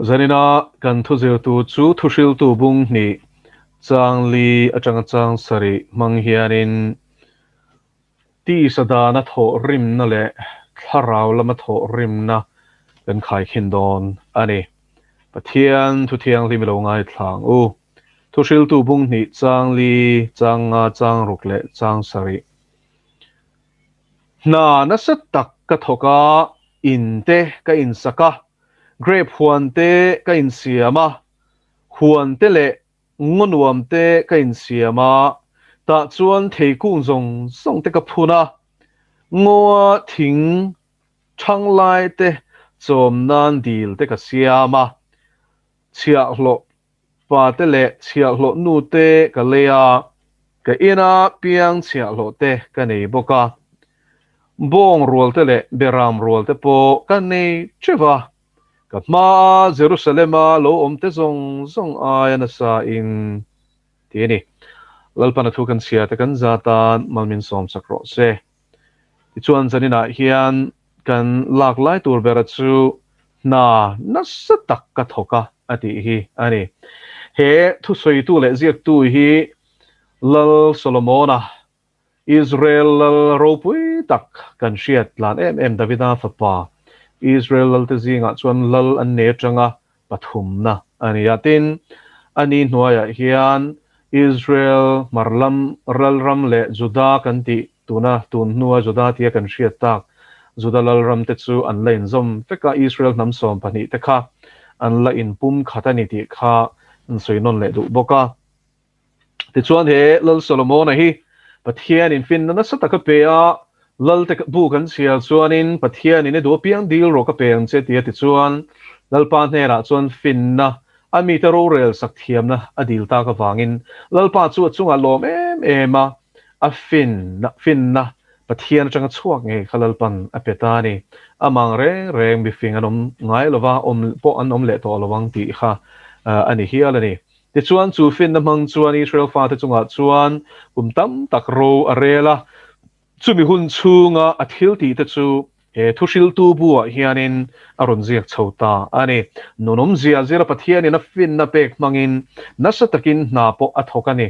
Zanina kan thu zirtu chu thuhriltu bung hnih chang li atanga chang sarih hmang hianin tisa dana thawh rimna leh thlarau lama thawh rimna kan khaikhin dawn a ni. Pathian thu thianghlim i lo ngaithla ang u. Thuhriltu bung hnih chang li, chang nga, chang ruk leh chang sarih. Hna nasa tak ka thawk a, in te ka insak a, grape huan te ka insiam a, huan te leh ngaw nuam te ka insiam a, tah chuan theikung zawng zawng te ka phun a, ngawa thing thang lai te chawm nan dil te ka siam a, chhiahhlawh Pa te leh chhiahhlawh nu te ka lei a, ka ina piang chhiahhlawh te ka nei bawk a. Bawng rual te leh beram rual te pawh ka nei teuh a, ka hmaa Jerusalema lo awm te zawng zawng aia nasa in ti a ni. Lalpan a thu kan chhia te kan za tan mal min sawm sak rawh se. Tichuan zaninah hian kan lak lai tur bera chu hna nasa tak ka thawk a a tih hi a ni. He thusawitu leh ziaktu hi Lal Solomona, Israel lal ropui tak kan hriat tlan em em Davida fapa, Israel lalte zingah chuan lal an nei atanga pathumna a ni a. Tin, a ni hnuaiah hian Israel hmar lam lalram leh Juda kan tih tuna tun hnua Juda tia kan hriat tak Juda lalram te chu an la inzawm vek a, Israel hnam 12 te kha an la inpum khat a ni tih kha an sawi nawn leh duh bawk a. Tichuan he Lal Solomona hi Pathianin finna nasa taka pe a, Lalte bu kan chhiar chuanin Pathianin i duh apiang dil rawh ka pe ang che tia tichuan Lalpa hnenah chuan finna a mite rorel sak thiamna a dil tak avangin Lalpa chu a chungah lawm em em a, a finna finna Pathian atanga chhuak ngei kha Lalpan a pe ta a ni. Amang reng reng mifing an awm ngai lova, awm pawh an awm leh tawh lo ang tih kha a ni hial a ni. Tichuan, chu finna hmang chuan Israel fate chungah chuan kum tam tak ro a rel a. Chumi hun chhunga a thil tihte chu he thuhriltu buah hianin a rawn ziak chho ta a ni. Nun awmzia zira Pathianin a finna pek hmangin nasa takin hna pawh a thawk a ni.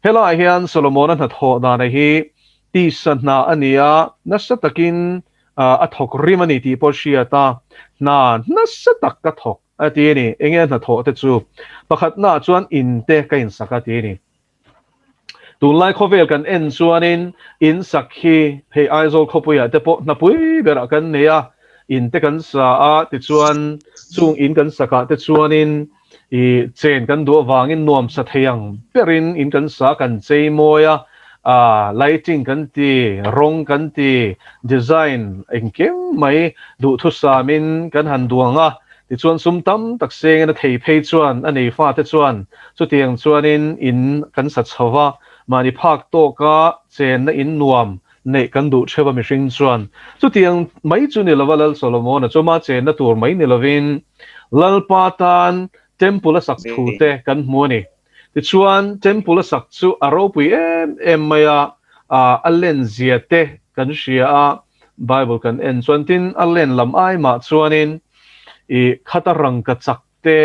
Helaiah hian Solomona hnathawh dana hi tisa hna a ni a, nasa takin a thawk rim a ni tih pawh hriat a, hna nasa tak ka thawk. A ti a ni. Enge a hnathawh te chu? Pakhatnaah chuan in te ka insak a ti a ni. Tunlai khawvel kan en chuanin in sak hi hei Aizawl khawpuiah te pawh hnapui berah kan nei a, in te kan sa a, tichuan chung in kan sakah te chuanin i chen kan duh avangin nuamsa thei ang berin in kan sa kan chei mawi a, ah lighting kan ti, rawng kan ti, design engkim mai duhthusamin kan han duang a, tichuan sum tam tak sengin a thei phei chuan a nei fate chuan chutiang chuanin in kan sa chho va, mahni phak tawka chenna in nuam neih kan duh theuh a mihring chuan chutiang mai chu ni lova Lal Solomona chu ama chenna tur mai ni lovin Lalpa tan temple a sak thu te kan hmu a ni. Tichuan, Temple a sak chu a ropui em em mai a, a len zia te kan hria a, Bible kan en chuan tin a len lam ai mah chuanin i khata rangkachak te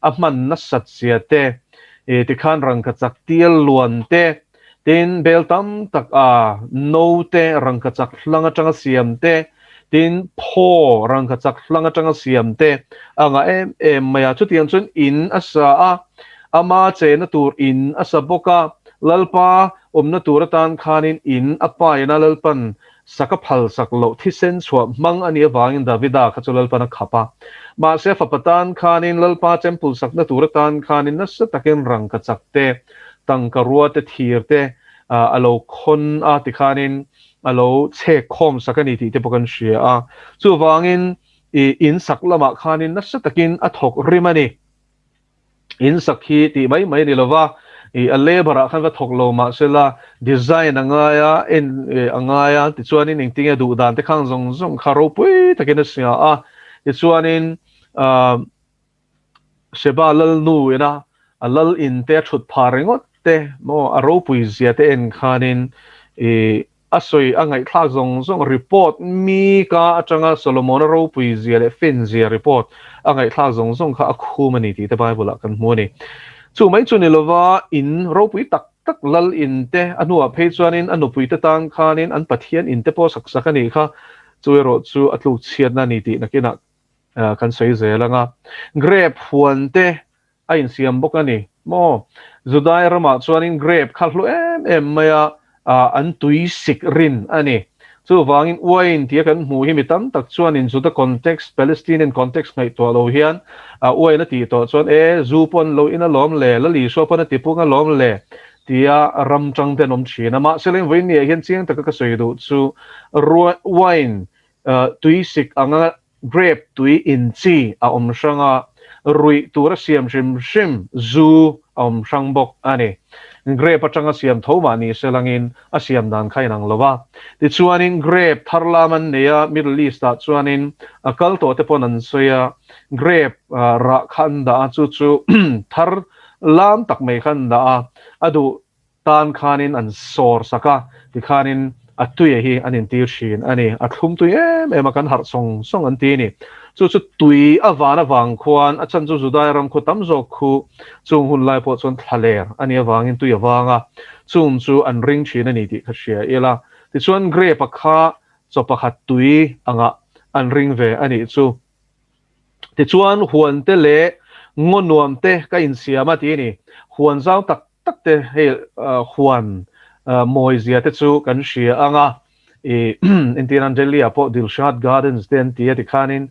a hman nasat zia te, i tikhan rangkachak tial luan te, tin bel tam tak a no te rangkachak hlang atanga siam te, tin phaw rangkachak hlang atanga siam te a ngah em em mai a. Chutiang chuan in a sa a, ama chena tur in a sa bawk a, Lalpa awmna tur atan khanin in a paina Lalpan sak a phal sak loh thisen chhuah hmang a nih avangin Davida kha chu Lalpan a khap a. Mahse a fapa tan khanin Lalpa temple sakna tur atan khanin nasa takin rangkachak te, tangkarua te, thir te a lo khawn a tikhanin a lo chhek khawm sak a ni tih te pawh kan hria a. Chuvangin i in sak lamah khanin nasa takin a thawk rim a ni. In sak hi tih mai mai a ni lova, i a labour ah khan va thawk lo mahsela design a ngai a, en a ngai a, tichuanin engtinge duh dan te khang zawng zawng kha ropui takin a sia a. Tichuanin ah Sheba lalnu ina a lal in te a thut phah ringawt te maw a ropui zia te en khanin i. A sawi a ngaihthlak zawng zawng report mi ka atanga Solomona ropui zia leh fin zia report a ngaihthlak zawng zawng kha a khum a ni tih te Bible ah kan hmu a ni. Chu mai chu ni lova in ropui tak tak lal in te a hnuah phei chuanin a nupui te tan khanin an Pathian in te pawh sak sak a nih kha. Chu erawh chu a tluk chhiatna a ni tih nakinah kan sawi zel ang a. Grape huan te a insiam bawk a ni maw? Judai ramah chuanin grape kha hlu em em mai a, an tui sik rin a ni. Chuvangin uain tia kan hmuh hi mi tam tak chuanin Juda context, Palestinian context ngaihtuah lo hian uain a tih tawh chuan e, zu pawn lo in alawm le, Lal Isua pawn a ti pung alawm le tia ram tang te an awm thin a. Mahse leng vawiin ni ah hian chiang taka ka sawi duh chu uain tui sik anga Grape tui in chi a awm hrang a, ruih tur a siam hrim hrim zu a awm hrang bawk a ni. Grape atanga siam tho mah ni se langin a siam dan kha inang lo a. Tichuanin grape thar lam an nei a, Middle East ah chuanin a kal tawh te pawn an sawi a, grape rah kha an dah a, chu chu thar lam tak mai kha an dah a, a duh tan khanin an sawr sak a, tikhanin a tuia hi an intir thin a ni. A thlum tui em em a, kan harh sawng sawng an ti a ni. Chu chu tui a van avang khuan a chan chu Judai ram khaw tam zawk khu chung hun lai pawh chuan thlaler a nih avangin tui a vang a, chung chu an ring thin a ni tih kha hria ila. Tichuan grape-a kha chaw pakhat tui angah an ring ve a nih chu. Tichuan huan te leh ngaw nuam te ka insiam a ti a ni. Huan zau tak tak te hei huan mawi zia te chu kan hria ang a, i entirnan Delhi ah pawh Dilshad Gardens te an ti a tikhanin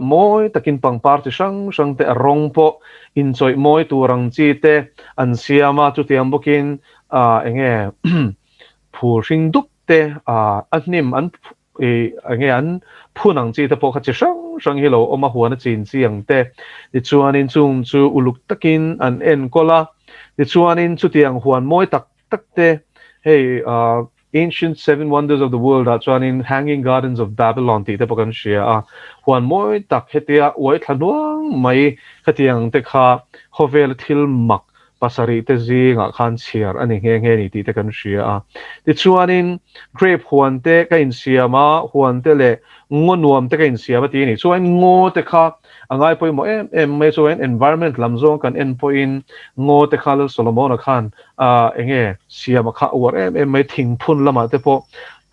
mawi takin pangpar chi hrang hrang te a rawng pawh inchawih mawi tur ang chi te an siam a, chutiang bawkin enge phul hring dup te a hnim an I enge an phun ang chi te pawh kha chi hrang hrang hi lo awm a, huan a chin chi ang te. Tichuanin chung chu uluk takin an enkawl a, tichuanin chutiang huan mawi tak tak te hei Ancient Seven Wonders of the World ah chuanin Hanging Gardens of Babylon tih te pawh kan hria a, huan mawi tak hetia uai thla hnuang mai khatiang te kha khawvela thil mak pasarih te zingah khan chhiar a ni nghe nghe ni tih te kan hria a. Tichuanin grape huan te ka insiam a, huan te leh ngaw nuam te ka insiam a ti a ni. Chuan ngaw te kha a ngai pawimawh em em mai a, chuan environment lam zawng kan en pawhin ngaw te kha Lal Solomona khan ah enge siam a kha a uar em em mai, thingphun lamah te pawh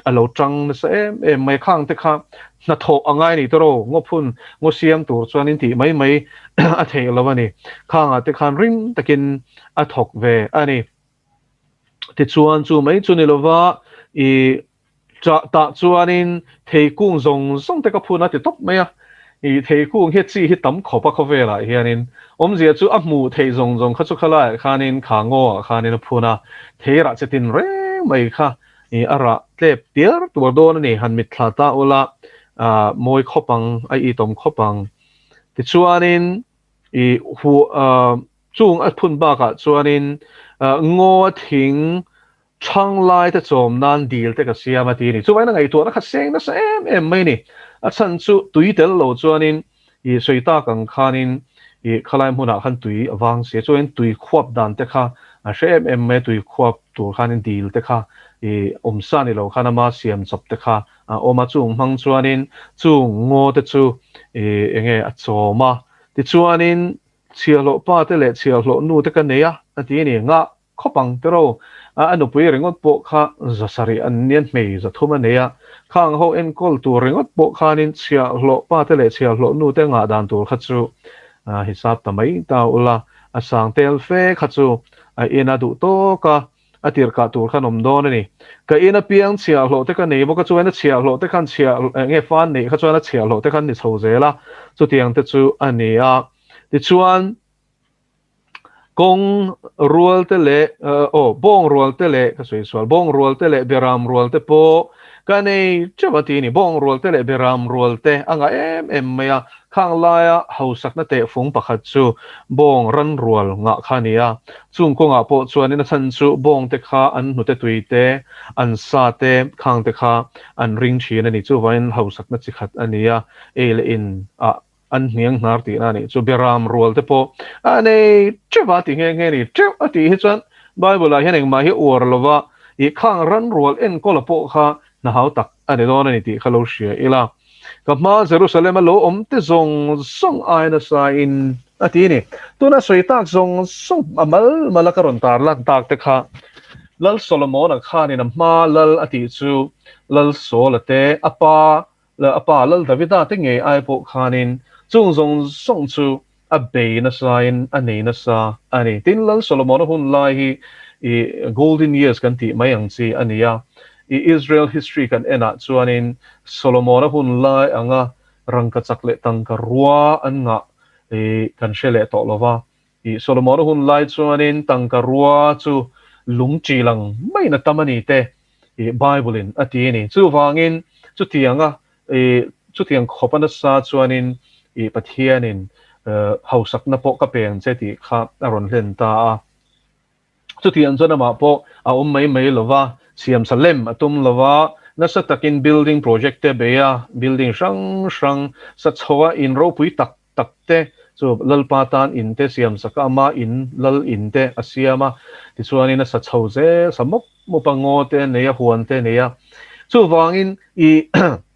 a lo tang nasa em em mai. Khang te kha hnathawh a ngai ni tawrh ngaw phun ngaw siam tur chuan in tih mai mai a theih lo a ni. Khangah te khan ring takin a thawk ve a ni. Tichuan chu mai chu ni lova i chah tah chuanin theikung zawng zawng te ka phun a ti tawp mai a. I theikung hi chi hi tam khawp a khawvelah hianin awmzia chu a hmuh theih zawng zawng kha chu khalaiah khanin kha ngawah khanin a phun a, theirah che tin reng mai kha I a rah tlep tiar tuar dawn a ni, han mitthla ta ula, ah mawi khawp ang, a itawm khawp ang. Tichuanin i hu ah chung a phun bakah chuanin ah ngaw a thing thang lai te chawm nan dil te ka siam a ti a ni. Chuvain a ngaihtuahna kha seng nasa em em mai a ni. A chhan chu tui tel lo chuanin I sawi tak ang khanin i khalai hmunah khan tui a vang si a, chuan tui khuap dan te kha a hre em em mai a, tui khuap tur khanin dil te kha i awmsa ni lo khan ama siam chawp te kha a awm a, chung hmang chuanin chung ngaw te chu i enge a chawm a, tichuanin chhiahhlawh pa te leh chhiahhlawh nu te ka nei a a ti a ni, ngah Khawp ang tiro, a nupui ringawt pawh kha 700 an nia hmei 300 a nei a, khang ho enkawl tur ringawt pawh khanin chhiahhlawh pa te leh chhiahhlawh nu te ngah dan tur kha chu hisap ta mai ta ula, a sang tel fe kha chu a in a duh tawk a, a tirhkah tur khan awm dawn a ni. Ka in apiang chhiahhlawh te ka nei bawk a, chuan a chhiahhlawh te khan chhiah enge fan neih kha chuan a chhiahhlawh te khan ni chho zel a, chutiang te chu a ni a. Tichuan. Kawng rual te leh aw bawng rual te leh ka sawi sual bawng rual te leh beram rual te pawh ka nei teuh a ti a ni. Bawng rual te leh beram rual te a ngah em em mai a, khang laia hausakna tehfung pakhat chu bawng ran rual ngah kha a ni a. Chung kawngah pawh chuanin a chhan chu bawng te kha an hnute tui te, an sa te, khang te kha an ring thin a ni. Chuvangin hausakna chi khat a ni a, ei leh in ah An hniang hnar tihna a nih chu. Beram rual te pawh a nei teuh a ti nghe nghe a ni. Teuh a tih hi chuan Bible ah hian engmah hi uar lova I khang ran rual enkawla pawh kha hna hau tak a ni dawn a ni tih kha lo hria ila. Ka hma Jerusalem a lo awm te zawng zawng ai nasa in a ti ni. Tuna sawi tak zawng zawng a mal mal a ka rawn tar lan tak te kha Lal Solomon-a khanin a hma lal a tih chu Lal Saul-a te, a pa a pa Lal Davida te ngei ai pawh khanin chung zawng zawng chu a bei nasa in a nei nasa a ni. Tin, Lal Solomon-a hun lai hi i golden years kan tih mai ang chi a ni a. I Israel history kan enah chuanin Solomon-a hun lai anga rangkachak leh tangka rua an ngah i kan hre leh tawh lo va. I Solomon-a hun lai chuanin tangka rua chu lung chi lang maiin a tam a ni te i Bible-in a ti a ni. Chuvangin chutianga i chutiang khawp a nasa chuanin i Pathianin hausakna pawh ka peng che tih kha a rawn hlen ta a. Chutiang chuan amah pawh a awm mai mai lo va, siamsa lem a tum lo va, nasa takin building project te bei a, building hrang hrang sa chho a in ropui tak tak te chu Lalpa tan in te siam sak a, ama in lal in te a siam a, tichuanin a sa chho zel sa mawp mawp a, ngaw te a nei a, huan te a nei a. Chuvangin i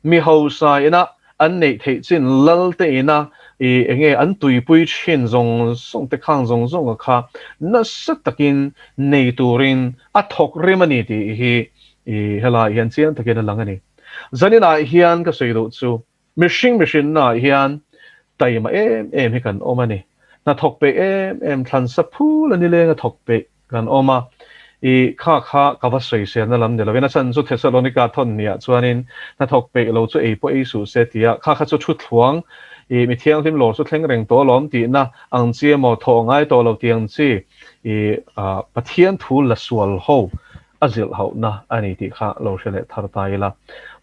mi hausa ina an neih theih chin lal te ina i enge an tuipui thin zawng zawng te khang zawng zawng a kha nasa takin nei turin a thawk rem a ni tih hi i helai hian chiang takin a lang a ni. Zaninah hian ka sawi duh chu Mihring mihrinnaah hian taima em em hi kan awm a ni. Hna thawk peih em em, thlan sa phul a nileng a thawk peih kan awm a. I kha kha ka va sawiselna lam ni lovin a chhan chu Thesalonika thawn hniah chuanin hna thawk peih lo chu ei pawh ei suh se tia kha kha chu thu thluang i mi thianghlim lawr chu thleng reng tawh alawm tihna ang chi emaw thawh ngai tawh lo tih ang chi i Pathian thu la sual ho a zilh hauhna a ni tih kha lo hre leh thar ta ila.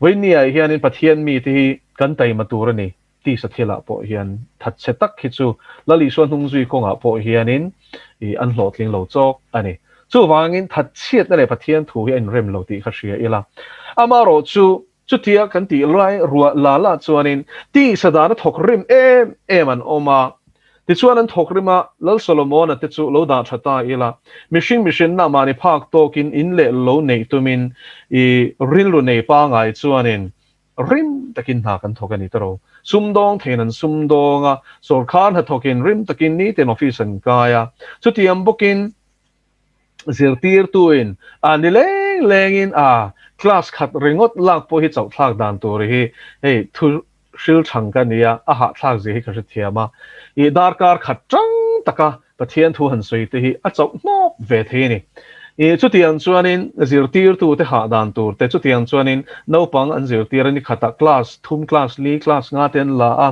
Vawinia hianin Pathian mite hi kan taima tur a ni tisa thilah pawh hian thatchhe tak hi chu Lal Isua hnungzui kawngah pawh hianin ih an hlawhtling lo chawk a ni. Chuvangin thatchhiatna leh Pathian thu hi a inrem lo tih kha hria ila. Amaherawh chu chutia kan tih lai ruah la la chuanin tisa dana thawk rim em em an awm a, Tichuan an thawk rim a, Lal Solomona te chu lo dah tha ta ila, mihring mihrinna mahni phak tawkin in leh lo neih tumin i rilru nei pangai chuanin rim takin hna kan thawk a ni tawh. Sumdawng theiin an sumdawng a, sawrkar hnathawkin rim takin nitin office an kai a, chutiang bawkin zirtirtuin a ni leng lengin a class khat ringawt lak pawh hi chauh thlak dan tur hi hei thu hril chhang ka nia, a hahthlak zia hi ka hrethiam a, i darkar khat tang taka Pathian thu han sawi te hi a chauh hnawp ve thei a ni. I chutiang chuanin zirtirtute hah dan tur te, chutiang chuanin naupang an zirtir a ni khatah class thum, class li, class nga te an la a,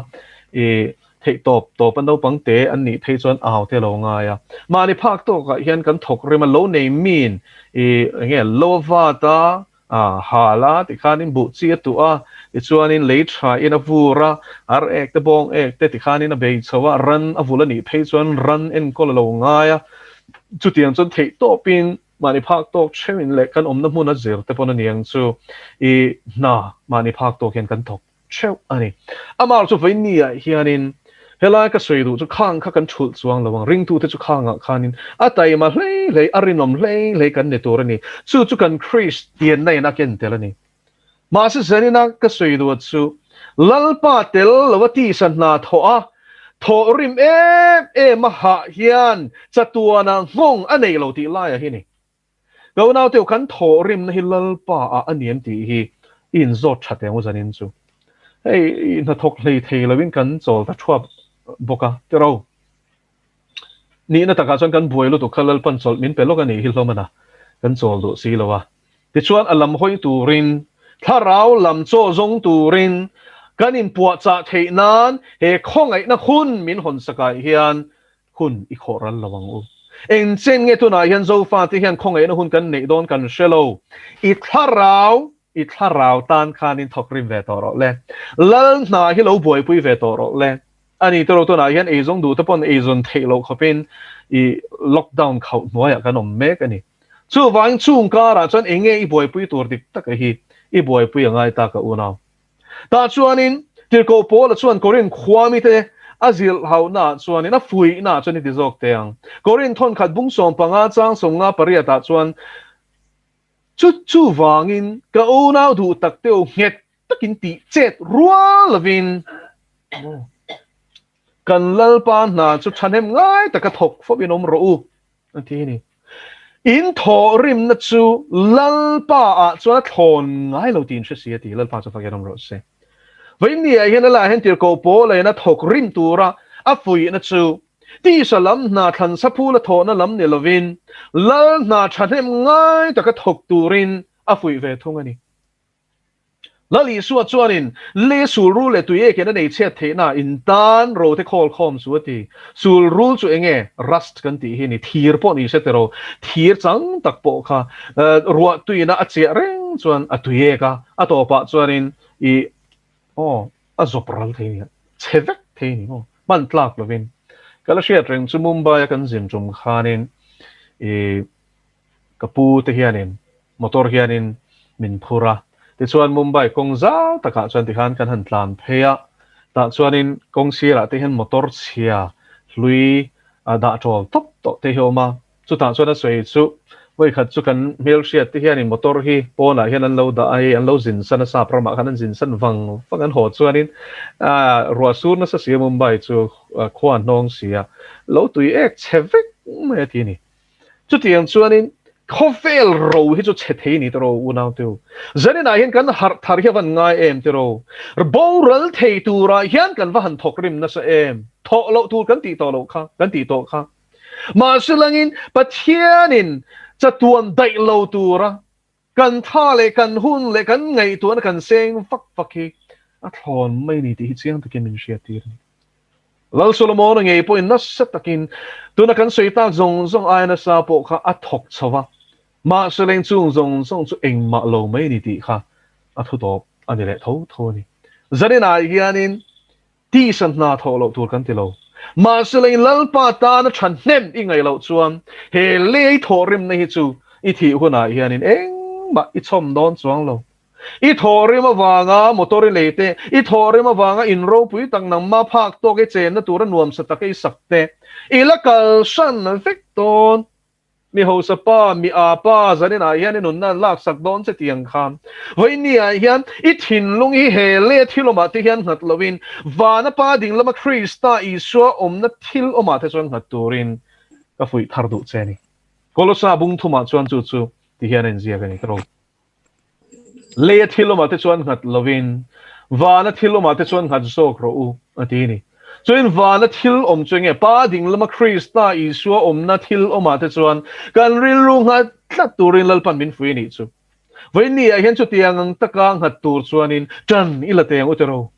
i theih tawp tawp a naupang te an nih phei chuan au te lo ngai a. Mahni phak tawkah hian kan thawk rem a, lo nei min i enge lo a vat a, A hal a, tikhanin buh chi a tuh a, tichuanin lei thain a vur a, ar ek te bawng ek te tikhanin a bei chho a, ran a vul a nih phei chuan ran enkawl a lo ngai a, chutiang chuan theih tawpin mahni phak tawk theuhin leh kan awmna hmun a zir te pawn a niang chu i hna mahni phak tawk hian kan thawk theuh a ni. Amah chu vawinia hianin helai ka sawi duh chu khang kha kan thulh chuang lo ang, ringtute chu khangah khanin a taima hlei hlei, a rinawm hlei hlei kan ni tur a ni. Chu chu kan Kristianna in a ken tel a ni. Mahse zanina ka sawi duh chu Lalpa tel lo a tisa hna thawh a, thawh rim em em a hah hian chatuana nghawng a nei lo tih laiah hi ni. Ka unaute kan thawh rimna hi Lalpa ah a ni em tih hi i inzawt tha teh ang u zanin chu. Hei i hnathawk hlei thei loin kan chawl ta thuap bawk a, tiro. Nihna takah chuan kan buai lutuk kha Lalpan chawlh min pe lawk a nih hi hlawm a na, kan chawl duh si lo a. Tichuan a lam hawi turin, thlarau lam chaw zawng turin kan inpuahchah theih nan he khawngaihna hun min hawn sakah hian hun i khawh ral lo ang u. Eng chen nge tunah hian Zofate hian khawngaihna hun kan neih dawn kan hre lo. I thlarau, i thlarau tan khanin thawk rim ve tawh rawh le. Lal hna hi lo buaipui ve tawh rawh le. A ni tawh lo tunah hian eizawn duh te pawn eizawn theih loh khawpin i lockdown khauh hnuaiah kan awm mek a ni. Chuvangin chung karah chuan eng nge i buaipui tur dik taka hi i buaipui a ngai ta ka unau. Tah chuanin Tirhkoh Paula chuan Korinth khua mite a zilhhauhnaah chuanin a fuihnaah chuan i ti zawk teh ang. Korinth thawnkhat bung 15 chang 58 ah chuan Chu chuvangin ka unau duh tak te u nghet takin tih chet rual lovin kan Lalpa hna chu thahnem ngai taka thawk fawp in awm rawh u a ti a ni. In thawhrimna chu Lalpa ah chuan a thlawn ngai lo tiin hre si a ti. Lalpa chu fakin awm rawh se. Vawiin ah hian a lah hian tirhkoh pawl a in a thawk rim tura a fuihna chu tisa lam hna thlan saphul a thawhna lam ni lovin Lal hna thahnem ngai taka thawk turin a fuih ve thung a ni. Lal Isua chuanin, Le sul rul leh tui ekin a nei chhiat theihna in tan ro te khawl khawm chu a ti. Sul rul chu enge? Rust kan tih hi ni. Thir pawh ni se tiraw? Thir chang tak pawh kha ruah tuina a chiah reng chuan a tui ek a, a tawpah chuanin i aw a zawp ral thei nia, chhe vek thei ni maw? Hman tlak lovin. Ka la hriat reng chu Mumbai a kan zin tum khanin i Ka pu te hianin motor hianin min phur a, tichuan Mumbai kawng zau takah chuan tikhan kan han tlan phei a, tah chuanin kawng sirah te hian motor chhia hlui dah tawl tawp tawh te hi a awm a, chutah chuan a sawi chu vawikhat chu kan hmelhriat te hianin motor hi pawnah hian an lo dah a, hei an lo zin san a, sap ramah khan an zin san vang vang an haw chuanin ruah sur nasa si a Mumbai chu khua a hnawng si a, lo tui ek chhe vek mai a ti a ni. Chutiang chuanin khawvel ro hi chu chhe thei ni tiraw unau teu. Zaninah hian kan harh thar hi a van ngai em tiraw? Boral thei turah hian kan va han thawk rim nasa em? Thawh loh tur kan tih tawh loh kha, kan tih tawh kha. Mahse langin Pathianin chatuan daih lo tura kan tha leh kan hun leh kan ngaihtuahna kan seng vak vak hi a thlawn mai ni tih hi chiang takin min hriattir a ni. Lal Solomon-a ngei pawhin nasa takin tuna kan sawi tak zawng zawng aia nasa pawh kha a thawk chho va, mahse leng chung zawng zawng chu engmah lo mai ni tih kha a thu tawp a ni leh tho tho a ni. Zaninah hianin tisa hna thawh loh tur kan ti lo, mahse leng Lalpa tana thahnem i ngaih loh chuan he lei thawhrimna hi chu i thih hunah hianin engmah i chhawm dawn chuang lo. I thawhrim avanga motor i lei te, i thawhrim avanga in ropui tak nangmah phak tawk i chenna tura nuamsa taka i sak te, i la kal hran vek dawn. Mi hausa pa, mi aa pa zaninah hian i nunna an laksak dawn che tiang khan. Vawinia hian i thinlung hi he leh thil awmah te hian nghat loin vana pa ding lama Krista Isua awmna thil awmah te chuan nghat turin ka fuih thar duh che a ni. Kolosa bung thumah chuan chu chu ti hian a inziak a ni. Ka rawh. Leia thil awmah te chuan nghat lovin, vana thil awmah te chuan nghat zawk rawh u, a ti a ni. Chuin vana thil awm chu enge? Pa ding lama Krista Isua awmna thil awmah te chuan kan rilru nghat tlat turin Lalpan min fuih a nih chu. Vawiin ah hian chutiang ang taka nghat tur chuanin ṭan i la teng u tiraw?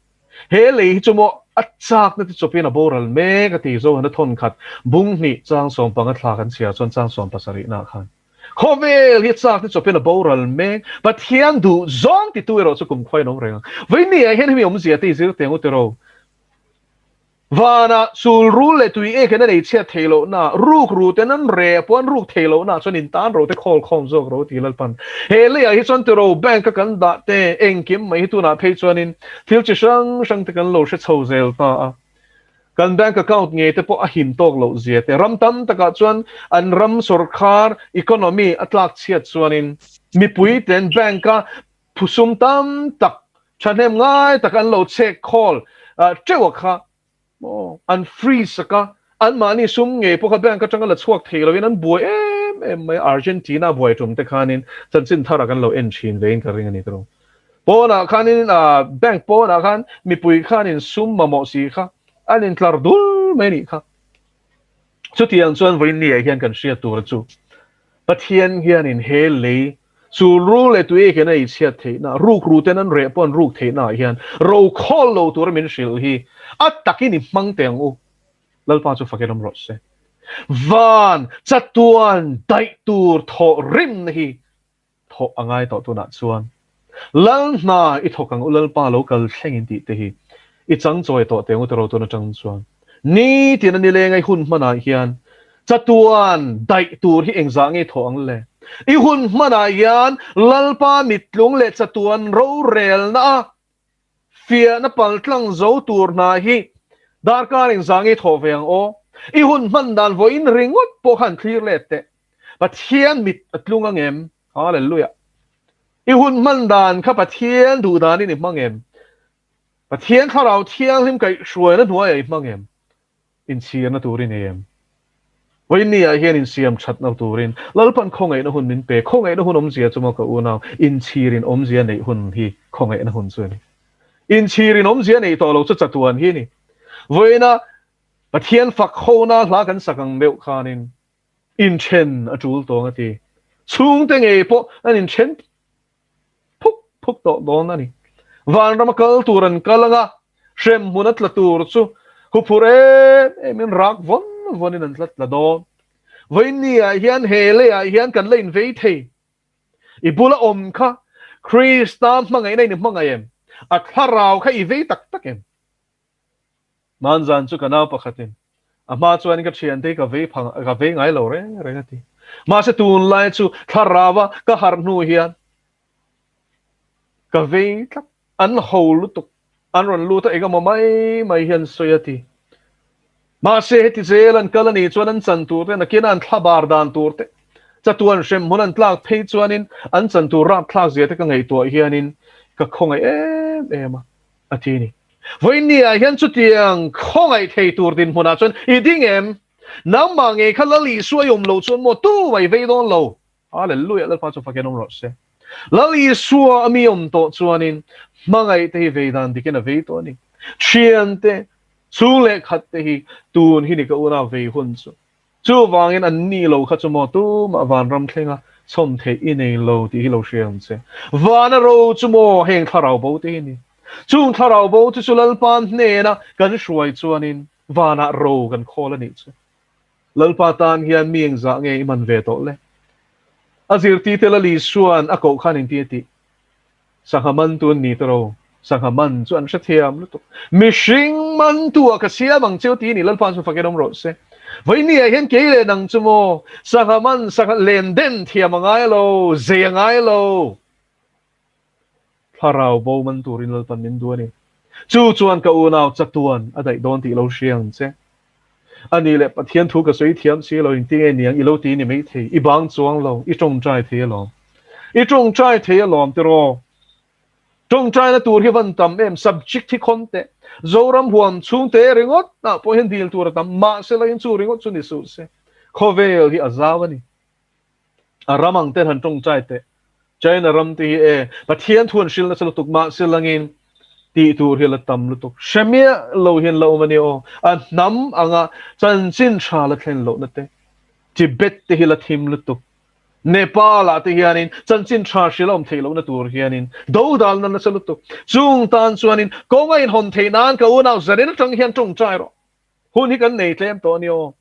He lei hi chu maw a chakna te chawpin a boral mek a ti Zohana thawn khat bung hnih chang sawmpanga thla kan chhiar chuan chang sawmpasarihna khan. Khawvel hi chak te chawpin a boral mek. Pathian duh zawng titu erawh chu kumkhua in awm reng ang. Vawiin ah hian hemi awmzia te i zir teng u tiraw. Vanah sul rul leh tui ek in a nei chhiat theih loh na, ruk ru ten an reh pawh an ruk theih loh na chuan in tan ro te khawl khawm zawk ro ti Lalpan. He leiah hi chuan tiraw bank a kan dah te engkim mai hi tunah phei chuanin thil chi hrang hrang te kan lo hre chho zel ta a. Kan bank account ngei te pawh a him tawk loh zia te, ram tam takah chuan an ram sawrkhar economy a tlak chhiat chuanin mipui ten bank a phusum tam tak thahnem ngai tak an lo chek khawl teuh a kha maw an freeze sak a, anmahni sum ngei pawh kha bank atanga la chhuak thei loin an buai em em mai a, Argentina buai tum te khanin chanchin thar ah kan lo en thin vein ka ring a ni tawh. Pawnah khanin bank pawnah khan mipui khanin sum mamawh si kha an intlar dul mai a nih kha. Chutiang chuan vawiin hian kan hriat tur chu Pathian hianin he lei chu rul leh tui hian a eichhiat theihna, ruk ru ten an reh pawh an ruk theihna ah hian rokhawl lo tura min hrilh hi a takin i hmang teh ang u. Lalpa chu fakin awm rawh se. Van chatuan daih tur thawh rimna hi thawh a ngai tawh tunah chuan Lal hna i thawk ang u Lalpa lo kal thleng in tih te hi i chang chawi tawh teh ang u tiraw tun atang chuan nitin a nileng a i hun hmanah hian chatuan daih tur hi engzah nge i thawh ang le? I hun hmanah hian Lalpa mittlung leh chatuan rorelna a Fiahna paltlang zo tur hna hi darkar engzah nge thawh ve ang aw? I hun hman dan vawiin ringawt pawh khan thlir let teh. Pathian mit a tlung ang em? Hallelujah! I hun hman dan kha Pathian duh danin i hmang em? Pathian Thlarau Thianghlim kaihhruaina hnuaiah i hmang em? Inchhirna tur i nei em? Vawiinniah hian insiam thatna turin Lalpan khawngaihna hun min pe. Khawngaihna hun awmzia chu maw ka unau, inchhirin awmzia neih hun hi khawngaihna hun chu a ni. Inchhirin awmzia neih tawh lo chu chatuan hi a ni. Vawiina Pathian fak hona hla kan sak ang deuh khanin inthen a tul tawng a ti. Chhungte ngei pawh an inthen phuk phuk tawh dawn a ni. Vanrama kal tur an kal anga hremhmun a tla tur chu huphur em emin rak vawn vawnin an tla tla dawn. Vawiinniah hian he leiah hian kan la invei thei. I bula awm kha Krista hmangaihna in i hmangaih em? A thlarau kha i vei tak tak em? Hmanzan chu ka nau pakhatin a hma chuan ka thiante hi ka vei phang ka vei ngai lo reng reng a ti. Mahse tunlai chu thlarau a ka harh hnu hian ka vei tlat an ho lutuk an rawn lut a engemaw mai mai hian sawi a ti. Mahse heti zel an kal a nih chuan an chan tur te nakin an thlabar dan tur te chatuan hrem hmun an tlak phei chuanin an chan tur rapthlak zia te ka ngaihtuah hianin ka khawngaih em em a a ti a ni. Vawiinniah hian chutiang khawngaih thei tur dinhmunah chuan i ding em? Nangmah ngei kha Lal Isua i awm loh chuan maw tu mai vei dawn lo? Hallelujah! Lalpa chu fakin awm rawh se. Lal Isua a mi awm tawh chuanin hmangaih te hi vei dan dikin a vei tawh a ni. Thiante, chhung leh khat te hi tun hi ni ka unau vei hun chu. Chuvangin an ni lo kha chu maw tumah vanram thlenga chhawm theih i nei lo tih hi lo hria ang che. Vana ro chu maw heng thlarau bo te hi ni. Chung thlarau bo chu chu Lalpa hnena kan hruai chuanin vanah ro kan khawl a nih chu. Lalpa tan hian mi engzah nge i man ve tawh le? A zirtite Lal Isua'n a koh khan engtin a tih? Sangha man tu an ni ta ro. Sangha man chu an hrethiam lutuk. Mihring man tu ah ka siam ang cheu ti ni Lalpa chu fakin awm rawh se. Vawinia hian kei leh nang chu maw sangha man sangha len den thiam a ngai lo, zei a ngai lo. Thlarau bo man turin Lalpan min duh a ni. Chu chuan ka unau chatuan a daih dawn tih lo hria ang che. A nih leh Pathian thu ka sawi thiam si lo inti nge niang i lo ti ni maithei, i bang chuang lo, i tawngtai thei alawm. I tawngtai thei alawm tiraw? Tawngtaina tur hi van tam em, subject hi khawn teh. Zoram huam chhung te ringawt ah pawh hian dil tur a tam, mahse la in chu ringawt chu ni suh se. Khawvel hi a zau a ni. A ram ang ten han tawngtai teh. China ram te hi e, Pathian thu an hrilh nasa lutuk mahse langin tih tur hi a la tam lutuk. Hre miah lo hian la awm a ni aw. A hnam anga chanchin tha la thlen lohna te, Tibet te hi la thim lutuk. Nepal ah te hianin chanchin tha hrilh a awm theih lohna tur hianin dodalna nasa lutuk. Chung tan chuanin kawng a inhawn theih nan ka unau zanin atang hian tawngtai rawh. Hun hi kan nei tlem tawh a ni aw.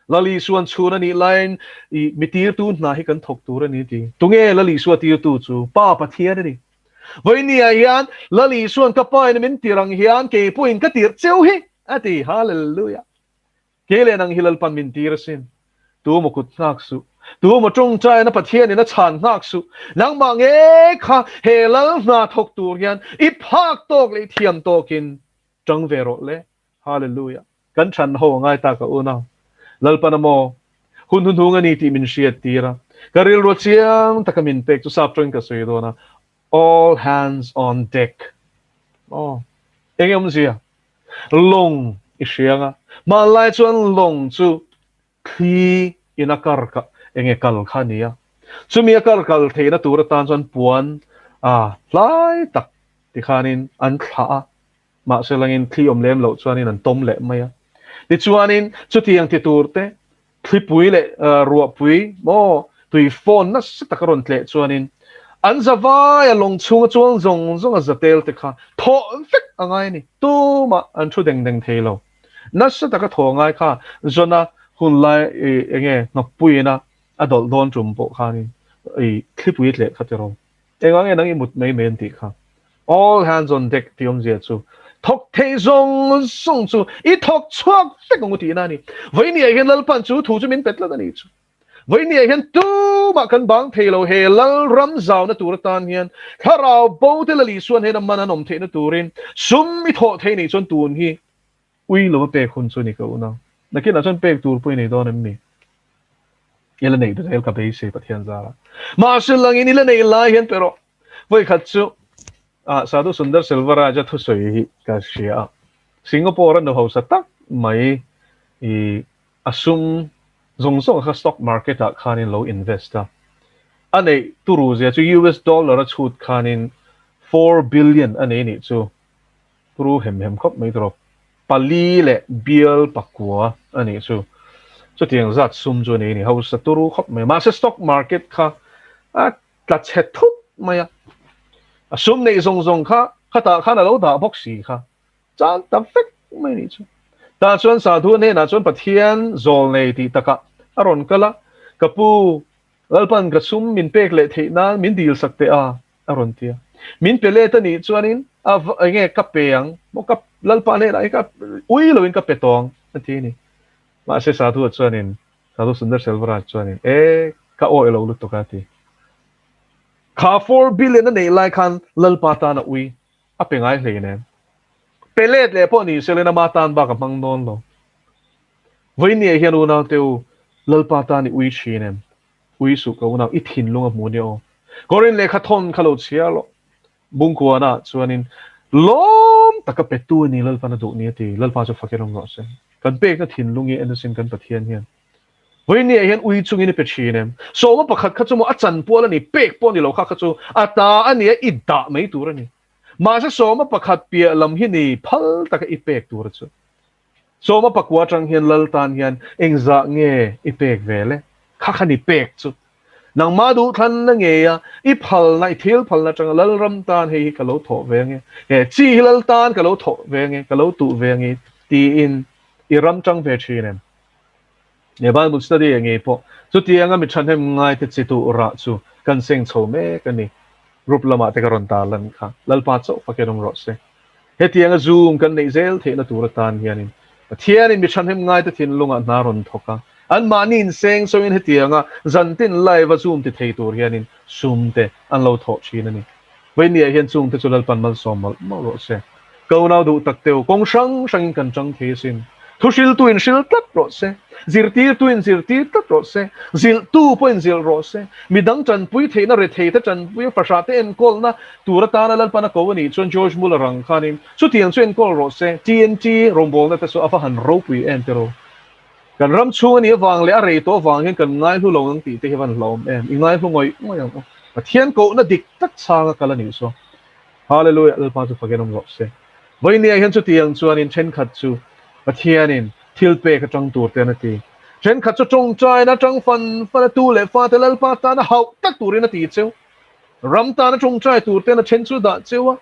Lal Isua'n chhun a nih laiin i mi tirtu hna hi kan thawk tur a ni ti. Tunge Lal Isua tirtu chu? Pa Pathian a ni. Vawinia hian Lal Isua'n ka Pa in min tir ang hian kei pawhin ka tirh cheu hi a ti. Hallelujah! Kei leh nang hi Lalpan min tir asin. Tu maw kut nghak suh. Tu maw tawngtaina Pathianin a chhan nghak suh. Nangmah nge kha he Lal hna thawk tur hian i phak tawk leh i thiam tawkin tang ve rawh le. Hallelujah. Kan than ho a ngai ta ka unau. Lalpan a maw? Hun hnuhnung a ni tih min hriat tir a. Ka rilru chiang taka min pek chu sap tawngin ka sawi dawn a. All hands on deck. Aw. Eng awmzia? Lawng i hria anga. Hmanlai chuan lawng chu thli in a kar ka enge kal kha a ni a. Chumi a kar kal theihna tur atan chuan puan a hlai tak tikhanin an thlah a. Mahse langin thli awm lem loh chuanin an tawm leh mai a. Tichuanin chutiang ti tur te thlipui leh ruahpui maw tui fawn nasa taka rawn tleh chuanin an za vai a lawng chhunga chuang zawng zawng a za tel te kha thawh vek a ngai a ni. Tumah an thu deng deng thei lo. Nasa taka thawh a ngai kha Jona hun lai enge nghapuiin a a dawlh dawn tum pawh khanin i thlipui tleh kha tiraw. Engah nge nang i mut mai mai an tih kha? All hands on deck tih awmzia chu thawk thei zawng zawng chu i thawk chhuak vek ang u tihna a ni. Vawinia hian Lalpan chu thu chu min pe tlat a nih chu. Vawinia hian tumah kan bang thei lo he Lal ram zauna tur atan hian thlarau bo te Lal Isuan hian a man an awm theihna turin sum i thawh thei nih chuan tun hi ui lova pek hun chu a ni ka unau. Nakinah chuan pek tur pawh i nei dawn em ni? I la neih zel ka beisei Pathian zara. Mahse langin i la neih lai hian pe rawh. Vawi khat chu ah Sadhu Sundar Selvaraja thusawi hi ka hria a. Singapore a nu hausa tak mai i a sum zawng zawng kha stock market ah khanin lo invest a. A neih turu zia chu US dollar a chhut khanin 4 billion a nei nih chu. Turu hem hem khawp mai tawrh pali leh bial pakua a nih chu. Chutiang zat sum chu a nei ni. Hausa turu khawp mai. Mahse stock market kha a tla chhe thut mai a. A sum neih zawng zawng kha khatah khan a lo dah bawk si kha. Chan ta vek mai nih chu. Tah chuan Sadhu hnenah chuan Pathian zawl nei tih takah a rawn kal a, Ka pu, Lalpan ka sum min pek leh theih nan min dil sak teh a, a rawn ti a. Min pe let a nih chuanin a enge ka pe ang, maw ka Lalpa hnenah hi ka ui loin ka pe tawh ang, a ti a ni. Mahse Sadhu-a chuanin, Sadhu Sundar Selvaraj chuanin, E, ka awih lo lutuk a, a ti. Kha 4 billion a neih lai khan Lalpa tan a ui a pe ngai hlei nen. Pe let leh pawh ni selin ama tan bak a hmang dawn lo. Vawinia hian unau te u, Lalpa tan i ui thin em? Ui suh ka unau, i thinlung a hmu nia aw. Korin lehkha thawn kha lo chhiar loh. Bungkuana chuanin lawm taka petu a ni Lalpan a duh ni a ti. Lalpa chu fakin awm rawh se. Kan pekna thinlung hi en asin kan Pathian hian. Vawinia hian ui chungin i pe thin em? Sawma pakhat kha chu maw a chan pual a ni, pek pawh a ni lo kha kha chu a ta a nia i dah mai tur a ni. Mahse sawma pakhat piah lam hi ni phal taka i pek tur a chu. Sawma pakua atang hian lal tan hian engzah nge i pek ve le? Kha kha ni pek chu. Nangmah duhthlan na ngei a, i phalna, i thil phalna atanga Lalram tan hei hi ka lo thawh ve ange, he chi hi Lal tan ka lo thawh ve ange, ka lo tuh ve ange tiin i ram tang ve thin em? He Bible study ah ngei pawh chutianga mi thahnem ngaite chi tuh rah chu kan seng chho mek a ni. Group lamah te ka rawn tar lan kha. Lalpa chauh fakin awm rawh se. Hetianga Zoom kan neih zel theihna tur atan hianin Pathianin mi thahnem ngaite thinlungah hna rawn thawk a, anmahni inseng sawiin hetianga zantin live a Zoom ti thei tur hianin sum te an lo thawh thin a ni. Vawinia hian chungte chu Lalpan malsawm mawlh mawlh rawh se. Ka unau duh tak teu, kawng hrang hrangin kan chang thei asin. Thu hriltu in hril tlat rawh se, zirtirtu in zirtir tlat rawh se, zilhtu pawh in zilh rawh se. Midang tanpui theihna, retheite tanpui, fahrahte enkawlna tur atana Lalpan a ko a nih chuan George Muller ang khanin chutiang chu enkawl rawh se. TNT rawngbawlna te chu a va han ropui em tiraw? Kan ram chhung a nih avang leh a rei tawh avang hian kan ngaihlu lo ang tih te hi van hlauhawm em? I ngaihlu ngawih ngawih ang u. Pathian kohna dik tak chhanga kal a nih chu. Hallelujah! Lalpa chu fakin awm rawh se. Vawinia hian chutiang chuanin thenkhat chu Pathianin thil pek atang tur te an a ti. Thenkhat chu tawngtaina atang fan fan a tu leh fate Lalpa tana hauh tak turin a ti cheu. Ram tana tawngtai tur ten a then chu dah cheu a.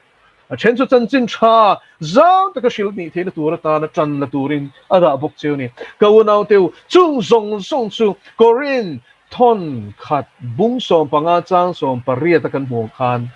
A then chu chanchin tha zau taka hrilh nih theihna tur atana tan la turin a dah bawk cheu a ni. Ka unauteu, chung zawng zawng chu Korin thawn khat bung 15 chang 18 a kan hmuh khan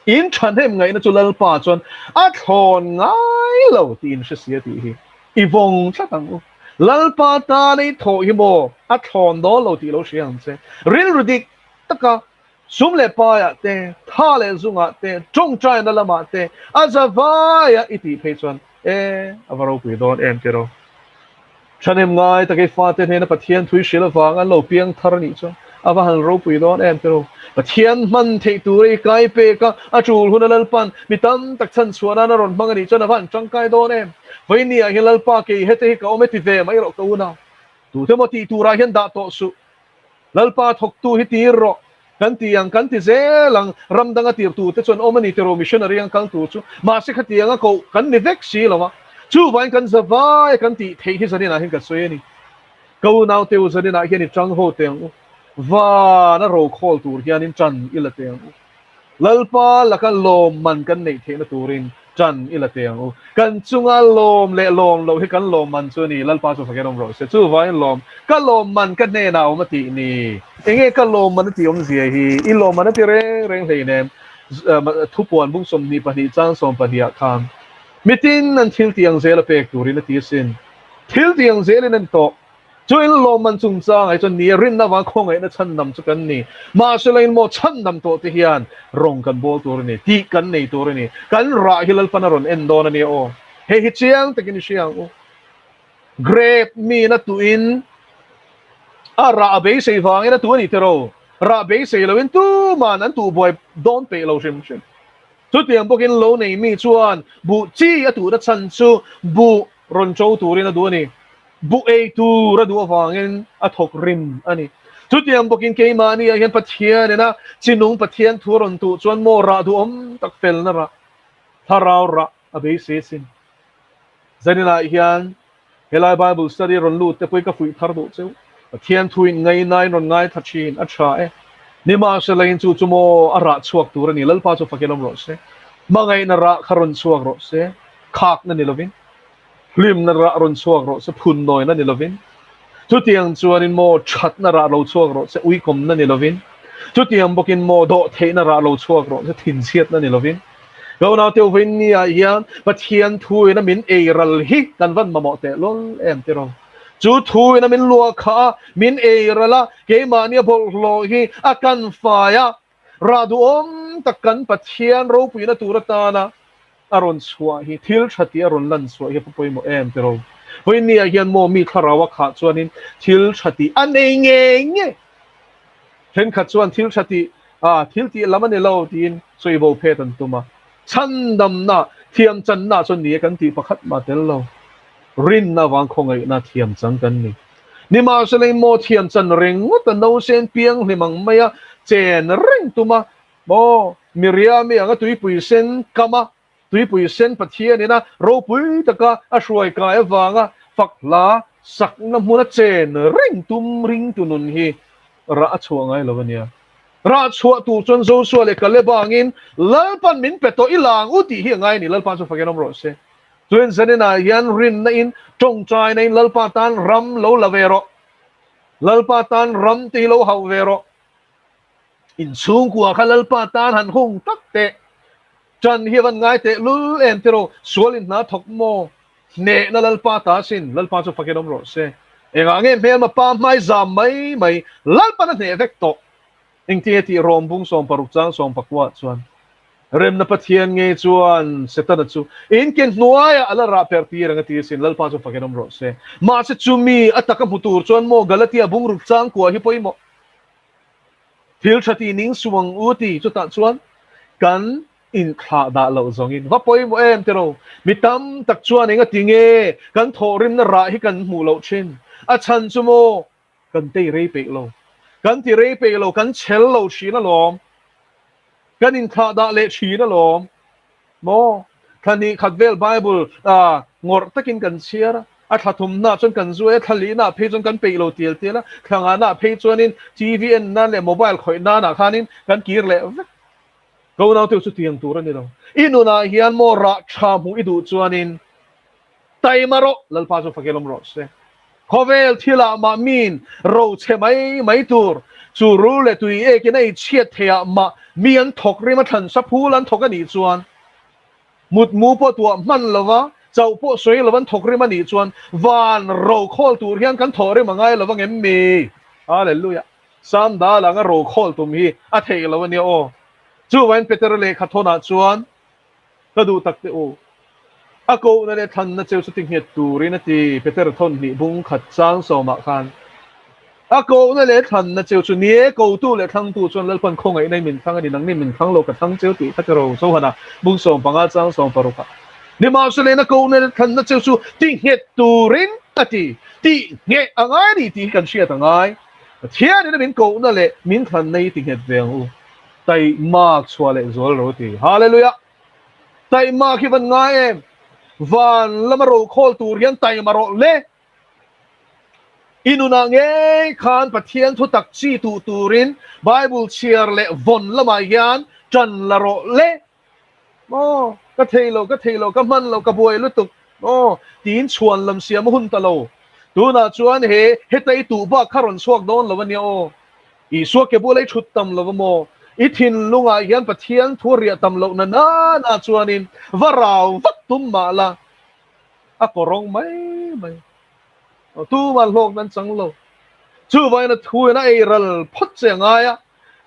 in thahnem ngaihna chu Lalpa chuan a thlawn ngai lo tih in hre si a tih hi i vawng tlat ang u. Lalpa tana i thawh hi maw a thlawn dawn lo tih lo hria ang che. Rilru dik taka Sum leh paiah te, tha leh zungah te, tawngtaina lamah te, a zavaia i tih phei chuan, E, a va ropui dawn em tiraw? Thahnem ngai tak i fate hnena Pathian thui hrilh avang an lo piang thar a nih chuan a va han ropui dawn em tiraw? Pathian hman theih tura i kai pek a, a tul huna Lalpan mi tam tak chhan chhuah nan a rawn hmang a nih chuan a va han tangkai dawn em? Vawinia hian Lalpa kei hete hi ka awm e ti ve mai rawh ka unau. Tute maw tih turah hian dah tawh suh. Lalpa thawktu hi tir rawh, kan ti ang, kan ti zel ang, ram danga tir tur te chuan awm a ni tiraw missionary ang kal tur chu, mahse khatiang a koh kan ni vek si lo a, chuvangin kan za vai a kan tih theih hi zaninah hian ka sawi a ni. Ka unau te u zaninah hian i tang ho teh ang u, van a rokhawl tur hianin tan i la teh ang u. Lalpa laka lawmman kan neih theihna turin ṭan i la teh ang u. Kan chunga lawm leh lawm loh hi kan lawmman chu a ni. Lalpa chu fakin awm rawh se. Chuvangin lawm, ka lawmman ka hnenah awm a tih ni. Enge ka lawmman a tih awmzia hi? I lawmman a ti reng reng hleinem. Thupuan bung 22 chang 12 ah khan mitin an thil tih ang zel a pek turin a ti asin. Thil tih ang zelin a ni tawh. Chu in lawmman chungchang ai chuan ni a rinna avang khawngaihna chhandam chu kan ni. Mahsela in maw chhandam tawh te hian rawng kan bawl tur a ni, tih kan nei tur a ni. Kan rah hi Lalpan a rawn en dawn a nia aw. Hei hi chiang takin i hria ang u. Grape min a tuhin a rah a beisei vangin a tu a ni tiraw? Rah beisei loin tuman an tuhbuai dawn peih lo hrim hrim. Chutiang bawkin lo nei mi chuan buh chi a tuhna chhan chu buh rawn ṭo turin a duh a ni. Buh ei tur a duh avangin a thawk rim a ni. Chutiang bawkin keimahni ah hian Pathian ina chinung Pathian thu a rawn tuh chuan maw rah duhawm tak felna rah, thlarau rah a beisei asin. Zaninah hian helai Bible study rawn lut te pawhin ka fuih thar duh cheu. Pathian thu in ngaihnain rawn ngaithla thin a tha e. Nimahsela in chu chu maw a rah chhuak tur a ni. Lalpa chu fakin awm rawh se. Hmangaihna rah kha rawn chhuak rawh se. Khakna ni lovin. Hlimna rah rawn chhuak rawh se, phunnawina ni lovin. Chutiang chuanin maw thatna rah lo chhuak rawh se, uikawmna ni lovin. Chutiang bawkin maw dawhtheihna rah lo chhuak rawh se, thinchhiatna ni lovin. Ka unau teuh vawiin ni ah hian Pathian thuin a min ei ral hi kan van mamawh teh lul em tiraw? Chu thuin a min luah khah a, min ei ral a, keimahni a bawlhhlawh hi a kan fai a, Rah duhawm tak kan Pathian ropuina tur atana a rawn chhuah hi, thil tha tih a rawn lan chhuah hi a pawimawh em tiraw? Vawiin ah hian maw mi thlarau a khah chuanin thil tha tih a nei ngei ngei. Thenkhat chuan thil tha tih, ah thil tih lam a ni lo tiin sawi bo phet an tum a. Chhandamna, thiamchanna chuan ni e kan tih pakhat mah tel lo. Rinna vang khawngaihna thiamchang kan ni. Nimahsela in maw thiam chan ringawt a nausen piang hlim ang mai a chen reng tum a, maw Miriami anga tuipui sen kam a, tuipui sen Pathian ina ropui taka a hruai kai avanga fak hla sakna hmuna chen reng tum ringtu nun hi rah a chhuah ngai lo a nia. Rah chhuah tur chuan Joshua leh Kaleba angin Lalpan min pe tawh i lang u tih hi a ngai a ni, Lalpa chu fakin awm rawh se. Chuan zaninah hian rinna in tawngtaina in Lalpa tan ram lo la ve rawh. Lalpa tan ram te hi lo hauh ve rawh. In chhungkua kha Lalpa tan han hung tak teh. Tan hi a van ngai teh lul em te rawh. Sual in hna thawk maw? Hnehna Lalpa ta sin. Lalpa chu fakin awm rawh se. Engah nge hmelma pa hmai zam mai mai Lalpan a hneh vek tawh. Engtinge tih Rom bung 60 chang 19 chuan Remna Pathian ngei chuan Setana chu in ke hnuaiah a la rah per tir ang a ti asin, Lalpa chu fakin awm rawh se. Mahse chumi a taka hmu tur chuan maw Galatia bungruk changkua hi pawimawh thil tha tih ning suh ang u ti chutah chuan kan inthlah dah loh zawngin va pawimawh em tiraw? Mi tam tak chuan eng a ti nge kan thawhrimna rah hi kan hmuh loh thin? A chhan chu maw Kan tei rei peih lo. Kan ti rei peih lo, kan chhel lo thin alawm. Kan inthlah dah leh thin alawm. Maw? Thla hnih khat vel Bible ngawrh takin kan chhiar a, a thla thumnaah chuan kan zuai a, thla lihnaah phei chuan kan peih lo tial tial a, thla ngahnaah phei chuanin TV en nan leh mobile khawih nanah khanin kan kir leh vek. Ka unaute chu tiang tur a ni lo. I nunah hian maw rah tha hmuh i duh chuanin Taima rawh, Lalpa chu fakel awm rawh se. Khawvel thilah mah miin ro chhe mai mai tur, chu rul leh tui ekin a inchhiat theihah mah mi an thawk rim a thlan sa phul an thawk a nih chuan, mutmu pawh tuah hman lova, chauh pawh sawi lova an thawk rim a nih chuan, van ro khawl tur hian kan thawh rim a ngai lo vang em mi? Hallelujah! Sam dal anga ro khawl tum hi a theih lo a nia aw. Chuvain Petera lehkha thawnah chuan, Ka duh tak teh u. A kohna leh thlanna cheu chu ti nghet turin a ti, Peter thawn hnih bung khat chang sawmah khan. A kohna leh thlanna cheu chu ni e, kotu leh thlangtu chuan Lalpan khawngaihna in min thlang a ni, nangni min thlang lo ka thlang cheu tih kha ti ro Johana bung 15 chang 16 ah. Nimahsela a kohna leh thlanna cheu chu ti nghet turin a ti, tih ngheh a ngai a ni tih hi kan hriat a ngai. Pathianin a min kohna leh min thlanna hi ti nghet ve ang u. Taihmak chhuah leh zual ro ti. Hallelujah! Taihmak hi van ngai em? Van lama ro khawl tur hian taima rawh le. I nunah ngei khan Pathian thu tak chi tuh turin Bible chhiar leh vawn lamah hian tan la rawh le. Maw, ka thei lo, ka thei lo, ka hman lo, ka buai lutuk. Maw, tiin chhuan lam siam a hun ta lo. Tunah chuan he heta i tuh bak kha rawn chhuak dawn lo a nia aw. Isua ke bula i thut tam lo maw? I thinlungah hian Pathian thu riah tam loh na nana chuanin va rau vat tum mah la, a kawrawng mai mai. Tumah hlawk nan chang lo. Chuvangin a thuin a ei ral phawt che a ngai a,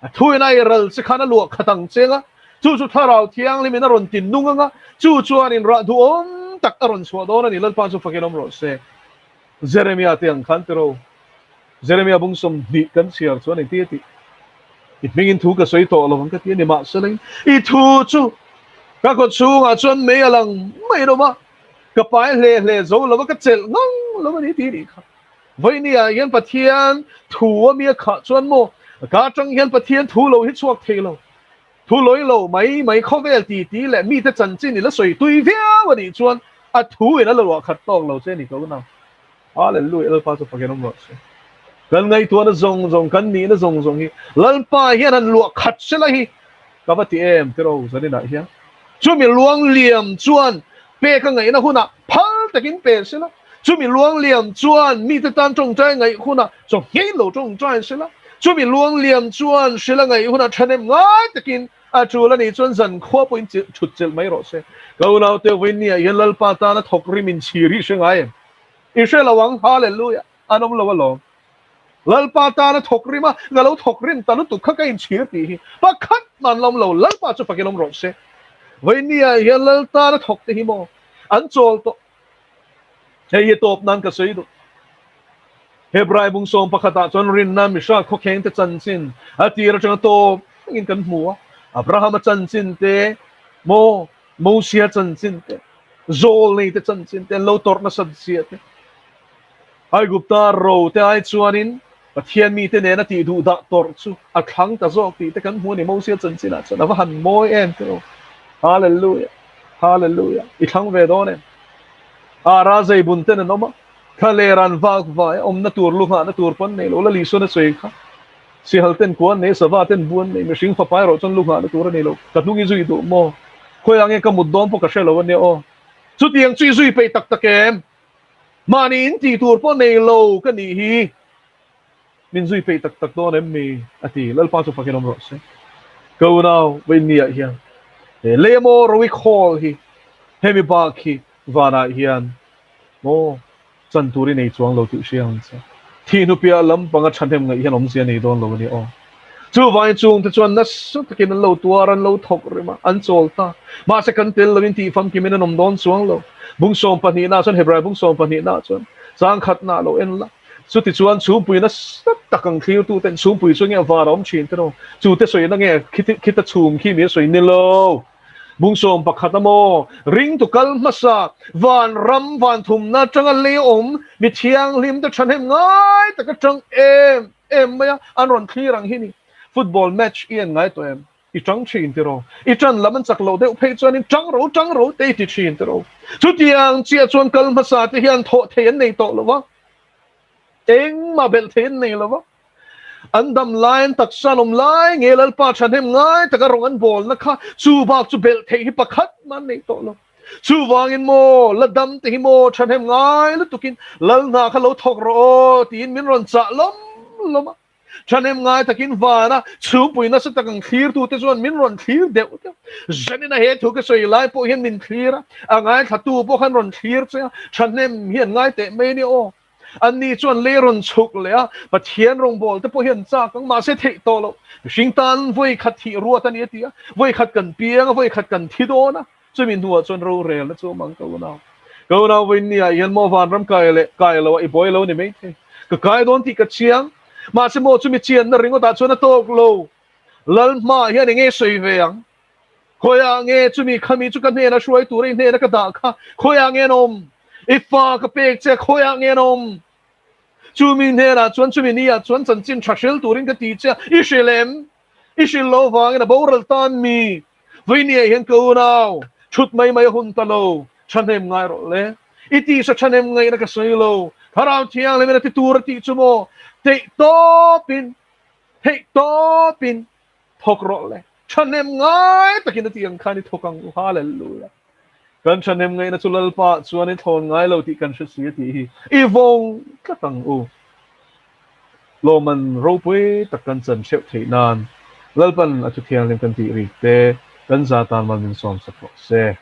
a thuin a ei ral che khan a luah khat ang che anga, chu chu Thlarau Thianghlimin a rawn tin nung anga, chu chuanin rah duhawm tak a rawn chhuah dawn a ni. Lalpa chu fakin awm rawh se. Jeremia te ang khan tiraw? Jeremia bung 20 kan chhiar chuan engti a tih? I hmingin thu ka sawi tawh lo ang ka ti a ni. Mahse i thu chu ka kaw chhungah chuan mei a lang mai lo va, ka pai hle hle zo lo va, ka chelh ngang lo a ni tih a nih kha. Vawinia hian Pathian thu a mi a khah chuan maw ka atang hian Pathian thu lo hi chhuak thei lo. Thu lawi lo mai mai khawvel ti ti leh mite chanchin i la sawi tui viau a nih chuan a thu in a la ruah khat tawk lo che ni ko na. Hallelujah Lalpa chu fakin awm rawh se. Kan ngaihtuahna zawng zawng kan nihna zawng zawng hi Lalpa hian han luah khat sela hi ka va ti em tiraw zaninah hian. Chumi luang liam chuan pek a ngaihna hunah phal takin pe sela, chumi luang liam chuan mite tan tawngtai ngaih hunah chaw nghei lo tawngtai sela, chumi luang liam chuan hril a ngaih hunah thahnem ngai takin a tul a nih chuan zan khua pawhin thut chelh mai rawh se. Ka unaute vawinia hian Lalpa tana thawk rim inchhir hi i hre ngai em? I hre lo ang, Hallelujah! An awm lo alawm. Lalpa tana thawk rim a, ka lo thawk rim ta lutuk kha ka inchhir tih hi pakhat mah an la awm lo, Lalpa chu fakin awm rawh se. Vawinia hian Lal tana thawk te hi maw an chawl tawh. Hei hi tawp nan ka sawi duh. Hebrai bung sawm pakhatah chuan rinna mihra khawkheng te chanchin a tir atanga tawp thlengin kan hmu a. Abrahama chanchin te maw Mosia chanchin te, Zawlnei te chanchin te, an lo tawrh nasat zia te. Aigupta ro te ai chuanin Pathian mite nena tih duh dah tawrh chu a thlang ta zawk tih te kan hmu a ni Mosia chanchinah chuan a va han mawi em te aw. Hallelujah! Hallelujah! I thlang ve dawn em? Ara zei bun ten an awm a, thla ler an vak vai a, awmna tur lu nghahna tur pawn nei lo, Lali sawn a sawi kha. Sihal ten kuan nei, sava ten buan nei, mihring fapa erawh chuan lu nghahna tur a nei lo. Ka hnung i zui duh maw? Khawiah nge ka mut dawn pawh ka hre lo a nia aw. Chutiang chu i zui peih tak tak em? Mahni in tih tur pawh nei lo ka nih hi. Min zui peih tak tak dawn em mi? A ti. Lalpa chu fakin awm rawh se. Ka unau Vawiinniah hian he lei maw Rowi khawl hi hemi bak hi vanah hian maw chan tur i nei chuang lo tih hria ang che. Thih hnu piah lampanga thahnem ngaih hian awmzia nei dawn lo a ni aw. Chuvangin chungte chuan nasa takin an lo tuar, an lo thawk rim a, an chawl ta. Mahse kan tel loin tih famkimin an awm dawn chuang lo. Bung sawm pahnihna chuan Hebrai bung sawm pahnihna chuan chang khatna lo en la. Chuti chuan chhungpui nasa tak ang thlirtuten chhungpui chu nge var a awm thin te no? Chute sawina nge khita chhum khi mi a sawi ni lo. Bung sawm pakhat a maw? Ringtu kal hmasa, van ram van thumna atanga lei awm mi thianghlim te thahnem ngai tak atang em em mai a, an rawn thlir ang hi ni. Football match i en ngai tawh em? I tang thin tiraw? I tan lam an chak loh deuh phei chuanin tang ro tang ro te i ti thin tiraw? Chutiang chiah chuan kal hmasa te hian thawh thei an nei tawh lo va, engmah belh thei an nei lo va. An dam lai, an taksa an awm lai nge Lalpa thahnem ngai taka rawng an bawlna kha chu bak chu belh theih hi pakhat mah an nei tawh lo. Chuvangin maw, la dam te hi maw thahnem ngai lutukin Lal hna kha lo thawk rawh aw tiin min rawn chah lawm lawm a. Thahnem ngai takin vana chhungpui nasa tak ang thlirtute chuan min rawn thlir deuh deuh. Zanina he thu ka sawi lai pawh hian min thlir a, a ngaithlatu pawh khan rawn thlir che a, thahnem hi an ngai teh mai a nia aw. Anni chuan lei rawn chhuk leh a, Pathian rawngbâwl te pawh hian châk ang, mahse theih tawh loh. Mihring tân vawi khat thih ruat a ni a ti a, vawi khat kan piang a, vawi khat kan thi dawn a, chumi hnuah chuan rorelna chu awm ang ka unau. Ka unau vawiinniah hian maw vanram kai leh kai loh a i buai lo ni maithei. Ka kai dawn tih ka chiang, mahse maw chumi chianna ringawtah chuan a tawk lo. Lal hmaah hian eng nge sawi ve ang? Khawiah nge chumi khami chu ka hnena hruai tura i hnena ka dah kha? Khawiah nge an awm? I fa ka pek che, khawiah nge an awm? Chumi hnenah chuan chumi niah chuan chanchin tha hril turin ka ti che a, i hrilh em? I hrilh loh vangin a boral tan mi? Vawinia hian ka unau, thut mai mai a hun ta lo, thahnem ngai rawh le. I tisa thahnem ngaihna ka sawi lo, Thlarau Thianghlimin a ti tur a tih chu maw? Theih tawpin, theih tawpin thawk rawh le. Thahnem ngai takin a tih ang khan i thawk ang u. Hallelujah. Kan thahnem ngaihna chu Lalpa chuan i thlawn ngai lo tih kan hre si a tih hi i vawng tlat ang u. Lawmman ropui tak kan chan hreuh theih nan Lalpan a thu thianghlim kan tih rik te kan za tan mal min sawm sak rawh se.